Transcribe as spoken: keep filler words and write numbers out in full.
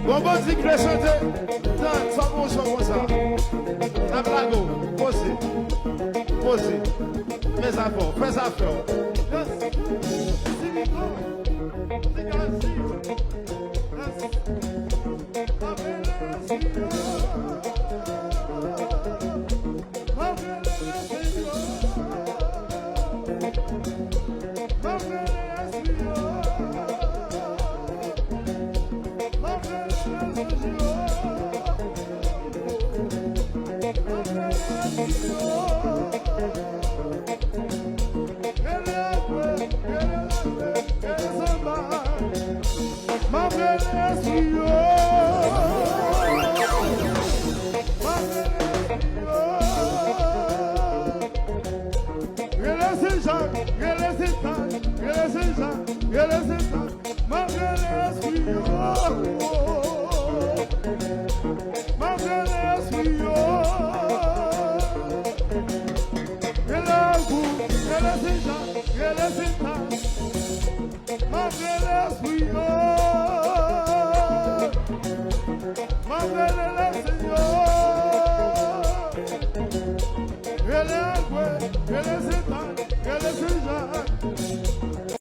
Gon bandi k vle chante. Tan, sa gon son konsa. N ap lage w. Poze. Poze. Men zafè w. Fè zafè w. Yes. Simiko. Tigazi. Yes. Apele Espirito. M ap rele Espirito. M ap rele Espirito. Rele Sen Jak, rele Sen Tak, rele Sen Jak, rele Sen Tak. M ap rele Espirito. M ap rele Espirito. Rele Agou, rele Sen Jak, rele Sen Tak. M ap rele Espirito. M ap rele Lesenyè. Rele Agwe, rele Sen